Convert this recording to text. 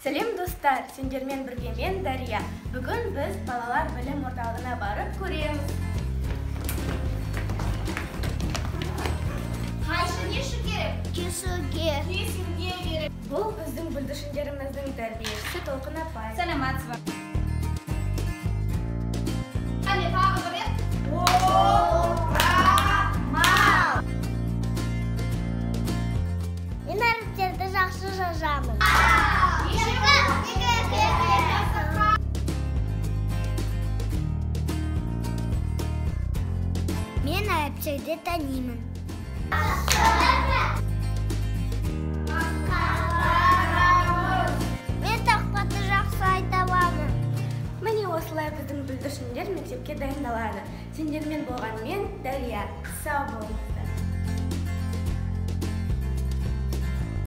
Сәлем, достар! Сендермен бірге мен, Дария. Бүгін біз балалар білім орталығына барып көреміз. Қайшы не үшін керек? Кесуге. Кесуге керек. Бұл біздің бүлдіршіндеріміздің тәрбиешісі Толқын апай. Сәлеметсіз бе? Қане, тағы бір рет. Орамал. Мен әріптерді жақсы жазамын. Мен әріптерді танимын. Мен тақпақты жақсы айта аламын. Міне, осылай біздің бүлдіршіндер мектепке дайындалады. Сендермен болған мен, Дария. Сау болыңыздар.